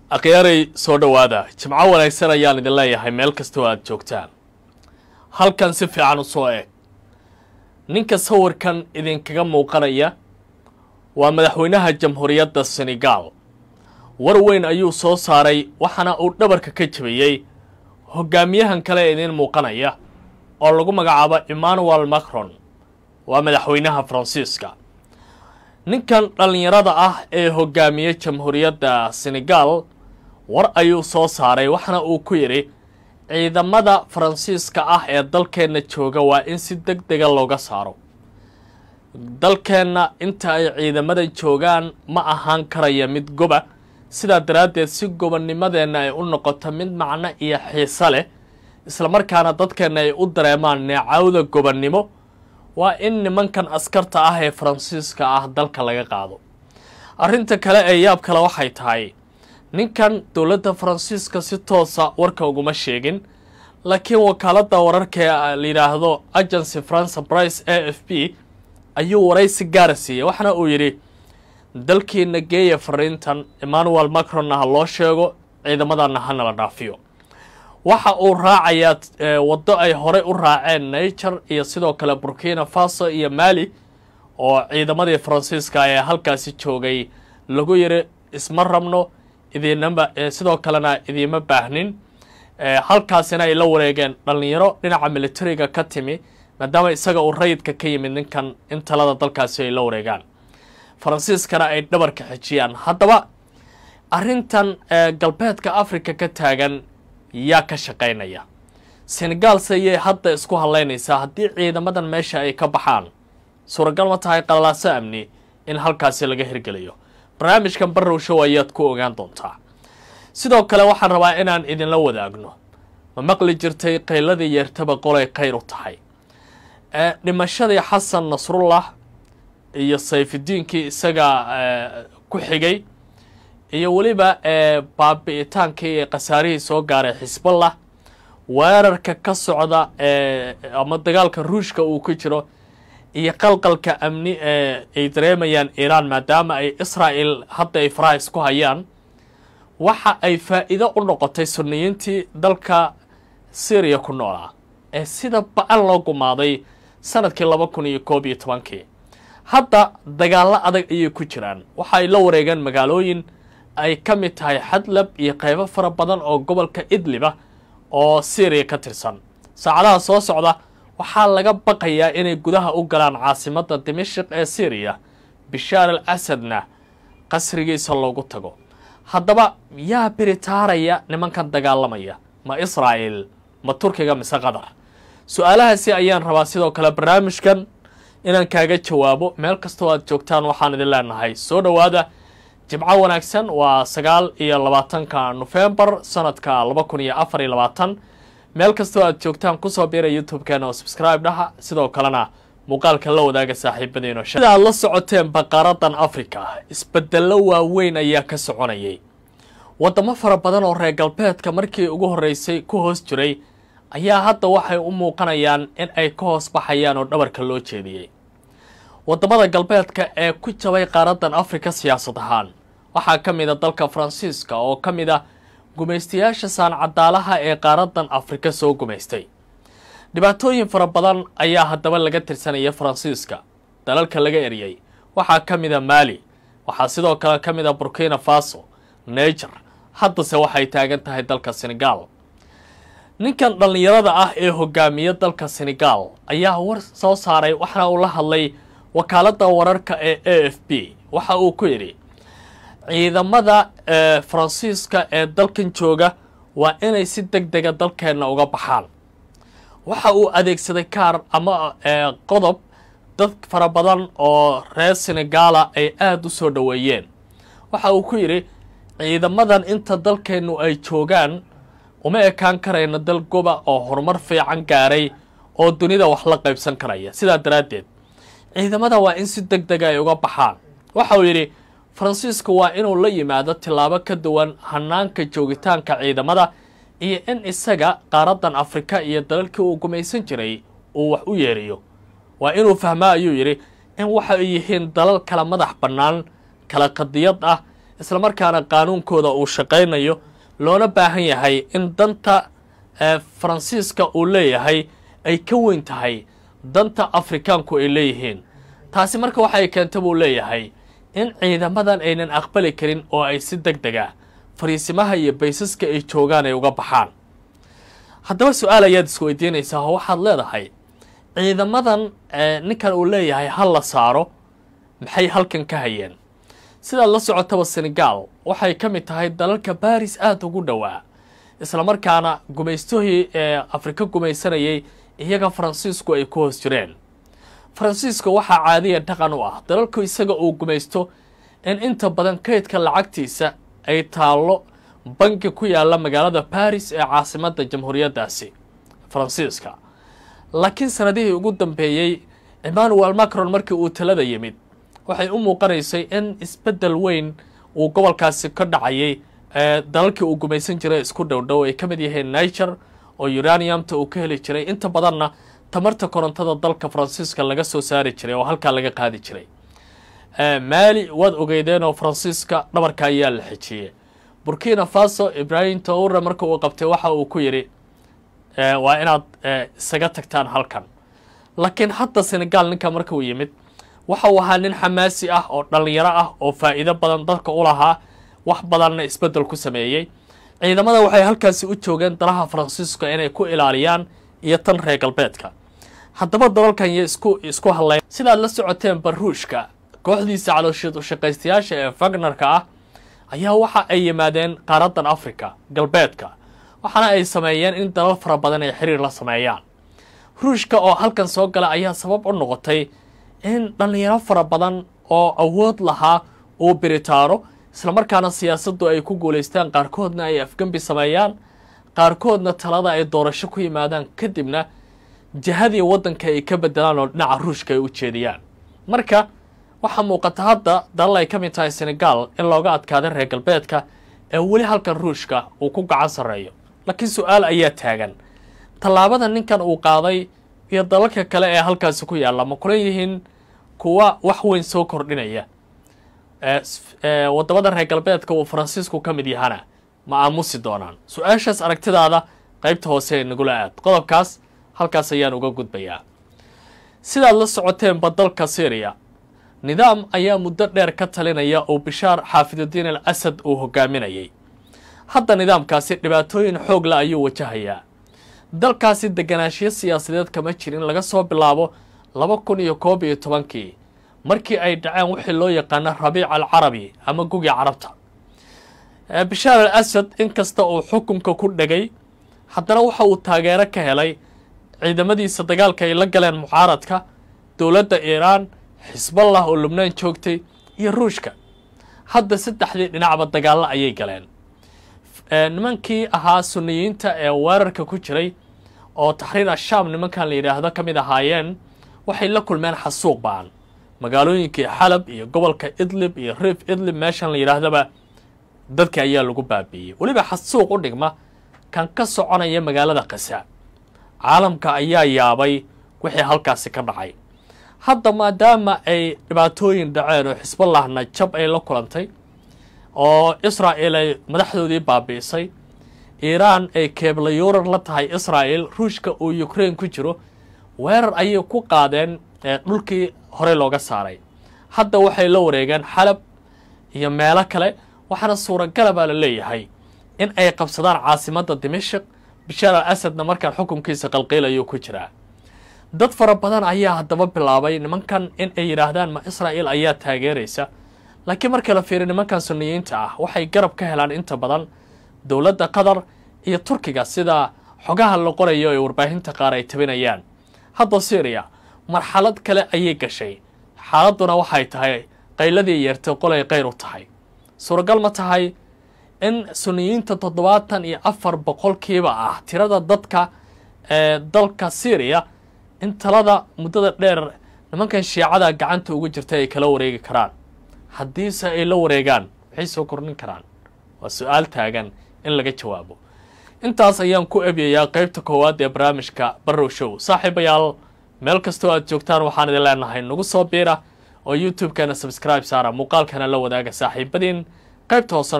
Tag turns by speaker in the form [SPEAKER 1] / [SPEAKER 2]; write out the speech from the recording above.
[SPEAKER 1] Akhyaaray, soo dhowaada. Jimco wanaagsan ayaan idin leeyahay meel kastoo aad joogtaan. Halkan si fiican u soo eeg. Ninka sawirkan idinkaga muuqanaya waa madaxweynaha Jamhuuriyadda Senegal. War weyn ayuu soo saaray, waxaana uu dhabarka ka jebiyey hogaamiyahan kale ee idiin muuqanaya oo lagu magacaabo Emmanuel Macron, waa madaxweynaha Faransiiska. Ninkan dhallinyarada ah ee hogaamiye Jamhuuriyadda Senegal war ayuu soo saaray, waxaana uu ku yidhi ciidamada Faransiiska ah ee dalkeenna jooga waa in si deg dega looga saaro dalkeenna. Inta ay ciidamada joogaan ma ahaan karaya mid goba. Sidaa daraaddeed, si gobonnimadeenna ay u noqoto mid macno iyo xiiso leh, islamarkaana dadkeenna ay u dareemaan neecawda gobonnimo, waa in nimankan askarta ah ee Faransiiska ah dalka laga qaado. Arrinta kale ee yaab kale waxay tahay, ninkan dowladda Faransiiska si toosa warka uguma sheegin, laakiin wakaaladda wararka ee la yidhaahdo Agence France Presse, AFP, ayuu waraysi gaara siiyey, waxaana uu yidhi dalkiina geeya fariintan, Emmanuel Macronna ha loo sheego, ciidamadana ha nala dhaafiyo. Waxa uu raacayaa waddo ay horey u raaceen Niger iyo sidoo kale Burkina Faso iyo Mali, oo ciidamadii Faransiiska ee halkaasi joogay lagu yiri isma rabno idinama, sidoo kalena idiima baahnin, halkaasina ay la wareegeen dhallinyaro dhinaca militariga ka timi, maadaama isaga uu rayidka ka yimid ninkan, in talada dalkaasi ay la wareegaan, Faransiiskana ay dhabarka xejiyaan. Haddaba arrintan Galbeedka Africa ka taagan yaa ka shaqaynaya? Senegal se ayay hadda isku hadlaynaysaa? Haddii ciidamadan meesha ay ka baxaan, suuragal ma tahay qalalaaso amni in halkaasi laga hirgeliyo? Barnaamijkan Barrow Show ayaad ku ogaan doontaa. Sidoo kale waxaan rabaa inaan idinla wadaagno, ma maqli jirtay qayladii yeertaba qolay khayr u tahay? Dhimashadii Xasan Nasrullah iyo Sayfidiinkii isaga ku xigay iyo weliba baabi'itaankii iyo khasaarihii soo gaaray Xisballah, weerarka ka socda ama dagaalka Ruushka uu ku jiro, iyo qalqalka amni ee ay dareemayaan Iiraan maadaama ay Israa'el hadda ay faraha isku hayaan, waxa ay faa'iido u noqotay Sunniyiintii dalka Syriya ku noolaa ee sida ba'an loo gumaaday sanadkii 2011-kii. Hadda dagaallo adag ayay ku jiraan. Waxa ay la wareegeen magaalooyin ay ka mid tahay Xadlab iyo qaybo fara badan oo gobolka Idliba oo Syriya ka tirsan. Saacadaha soo socda waxaa laga baqayaa inay gudaha u galaan caasimadda Dimashik ee Syriya, Bishaar al Asadna qasrigiisa loogu tago. Haddaba yaa biritaaraya nimankan dagaalamaya? Ma Israa'el, ma Turkiga, mise Qatar? Su-aalahaasi ayaan rabaa sidoo kale barnaamijkan inaan kaaga jawaabo. Meel kastoo aad joogtaan waxaan idin leenahay soo dhowaada, jimco wanaagsan. Waa 29-ka Nofembar sanadka 2024. Meel kastoo aad joogtaan kusoo biira YouTube-keena oo subscribe dhaha, sidoo kalena muuqaalka la wadaaga saaxiibadiino. Sida aad la socoteen, baqaaradan Africa isbedello waaweyn ayaa ka soconayay. Wadamo fara badan oo reer galbeedka markii ugu horreysay ku hoos jiray ayaa hadda waxay u muuqanayaan in ay ka hoos baxayaan oo dhabarka loo jeediyey. Wadamada galbeedka ee ku jabay qaaradan Africa siyaasad ahaan waxaa ka mid a dalka Faransiiska, oo ka mid a gumaystayaasha saancadaalaha ee qaaradan Afrika soo gumaystay. Dhibaatooyin fara badan ayaa haddaba laga tirsanaya Faransiiska. Dalalka laga eriyey waxaa ka mid a Maali, waxaa sidoo kale ka mid a Burkina Faso, Niger, haddase waxay taagan tahay dalka Senegal. Ninkan dhallinyarada ah ee hogaamiya dalka Senegal ayaa war soo saaray, waxaana uu la hadlay wakaaladda wararka ee AFP. Waxa uu ku yidhi ciidamada Faransiiska ee dalkan jooga waa inay si deg dega dalkeenna uga baxaan. Waxa uu adeegsaday kaar ama qodob dad fara badan oo reer Senegala ay aada u soo dhoweeyeen. Waxa uu ku yidhi ciidamadan inta dalkeennu ay joogaan uma ekaan karayno dal goba oo horumar fiican gaaray oo dunida wax la qaybsan karaya. Sidaa daraaddeed ciidamada waa in si deg dega ay uga baxaan. Waxa uu yidhi Faransiisku waa inuu la yimaado tillaabo ka duwan hanaanka joogitaanka ciidamada iyo in isaga qaaradan Afrika iyo dalalkii uu gumaysan jiray uu wax u yeeriyo. Waa inuu fahmaa, ayuu yidhi, in waxa ay yihiin dalal kala madax bannaan, kala qadiyad ah, islamarkaana qaanuunkooda uu shaqaynayo, loona baahan yahay in danta Faransiiska uu leeyahay ay ka weyn tahay danta Afrikaanku ay leeyihiin. Taasi marka waxay keenta buu leeyahay in ciidamadan aynan aqbali karin oo ay si deg deg ah fariisimaha iyo baysaska ay joogaan ay uga baxaan. Haddaba su-aal ayaad isweydiinaysaa oo waxaad leedahay, ciidamadan ninkan uu leeyahay ha la saaro maxay halkan ka hayeen? Sidaad la socotaba, Senegal waxay ka mid tahay dalalka Baris aada ugu dhowaa, islamarkaana gumaystohii ee Afrika gumaysanayay iyaga Faransiisku ay ku hoos jireen. Faransiiska waxaa caadiya dhaqan u ah dalalku isaga uu gumaysto in inta badan kaydka lacagtiisa ay taallo bangi ku yaalla magaalada Baris ee caasimadda jamhuuriyaddaasi Faransiiska. Laakiin sanadihii ugu dambeeyey, Emmanuel Macron markii uu talada yimid, waxay u muuqanaysay in isbeddel weyn uu gobolkaasi ka dhacayay. Dalalkii uu gumaysan jiray isku dhowdhow ay ka mid yihiin Niger oo uraniumta uu ka heli jiray, inta badanna tamarta korontada dalka Faransiiska laga soo saari jiray oo halkaa laga qaadi jiray. Maali waad ogeydeen oo Faransiiska dhabarka ayaa la xijiyey. Burkina Faso, Ibrahim Toure marka uu qabtay, waxa uu ku yidhi waa inaad isaga tagtaan halkan. Laakiin hadda Senegal ninka marka uu yimid, waxa uu ahaa nin xamaasi ah oo dhallinyaro ah oo faa'iido badan dadka u lahaa, wax badanna isbeddel ku sameeyey. Ciidamada waxay halkaasi u joogeen dalaha Faransiiska inay ku ilaaliyaan iyo tan reer galbeedka. Haddaba dalalkan iyo isku hadlayn. Sidaad la socoteen, baruushka kooxdiisa calooshiid ushaqaystayaasha ee Wagnerka ah ayaa waxa ay yimaadeen qaaraddan Africa galbeedka, waxaana ay sameeyeen in dalal fara badan ay xiriir la sameeyaan. Ruushka oo halkan soo gala ayaa sabab u noqotay in dhallinyaro fara badan oo awood lahaa uu biritaano, islamarkaana siyaasaddu ay ku guulaystaan, qaarkoodna ay afgembi sameeyaan, qaarkoodna talada ay doorasho ku yimaadaan, kadibna jihadii waddanka ay ka bedelaan oo dhinaca Ruushka ay u jeediyaan. Marka waxaa muuqata hadda dalal ay ka mid tahay Senegal in looga adkaaday reer galbeedka ee weli halkan Ruushka uu ku gacan sarreeyo. Laakiin su-aal ayaa taagan: tallaabada ninkan uu qaaday iyo dalalka kale ee halkaasi ku yaalla ma kula yihiin kuwa wax weyn soo kordhinaya? Waddamada reer galbeedka uu Faransiisku ka mid yahana ma aamusi doonaan? Su-aashaas aragtidaada qaybta hoose ee nagula aad. Qodobkaas halkaas ayaan uga gudbayaa. Sidaad la socoteenba, dalka Syriya nidaam ayaa muddo dheer ka talinaya oo Bishaar Xaafidudiin al Asad uu hogaaminayay. Hadda nidaamkaasi dhibaatooyin xoog la ayuu wajahayaa. Dalkaasi deganaanshiyo siyaasadeed kama jirin laga soo bilaabo 2011-kii, markii ay dhaceen wixii loo yaqaano Rabiic Alcarabi ama Gugi Carabta. Bishaar al Asad inkasta uu xukunka ku dhegay, haddana waxa uu taageero ka helay ciidamadiisa dagaalka ay la galeen mucaaradka, dowladda Iiraan, Xisballah oo Lubnaan joogtay iyo Ruushka. Hadda saddexdii dhinacba dagaallo ayay galeen. Nimankii ahaa Suniyiinta ee weerarka ku jiray oo Taxriir Ashaam nimankan la yidhaahdo ka mid ahaayeen waxay la kulmeen xasuuq ba'an. Magaalooyinkii Xalab iyo gobolka Idlib iyo Riif Idlib meeshan la yidhaahdaba dadka ayaa lagu baabi'iyey, weliba xasuuq u dhigma kan ka soconaya magaalada Qasa. Caalamka ayaa yaabay wixii halkaasi ka dhacay. Hadda maadaama ay dhibaatooyin dhaceen oo Xisballahna jab ay la kulantay oo Israa'il ay madaxdoodii baabi'isay, Iiraan ay keebla yuurar la tahay Israa'il, Ruushka uu Ukraine ku jiro, weerar ayay ku qaadeen dhulkii horey looga saaray. Hadda waxay la wareegeen Xalab iyo meelo kale, waxaana suuragala baa la leeyahay in ay qabsadaan caasimadda Dimashik. Bishaar al Asadna markaan xukunkiisa qalqiil ayuu ku jiraa. Dad fara badan ayaa haddaba bilaabay nimankan in ay yidhaahdaan ma Israa'il ayaa taageeraysa? Laakiin marka la fiiriyo, nimankan Suniyiinta ah waxay garab ka helaan inta badan dowladda Qatar iyo Turkiga, sida xogaha la qorayo ee warbaahinta qaar ay tabinayaan. Hadda Syriya marxalad kale ayay gashay, xaaladduna waxay tahay qayladii yeertay qolay kayr u tahay. Suuragal ma tahay in Suniyiinta 74% ah tirada dadka ee dalka Syriya in talada muddada dheer nimankan Shiicada gacanta ugu jirta ay kala wareegi karaan? Haddiise ay la wareegaan, maxay soo kordhin karaan? Waa su-aal taagan in laga jawaabo. Intaas ayaan ku ebyayaa qeybta koowaad ee barnaamijka Barrow Show. Saaxiibayaal, meel kastoo aad joogtaan waxaan idin leenahay nagu soo biira oo YouTube-kana subscribe saara, muuqaalkana la wadaaga saaxiibadiin. Qaybta hoosena.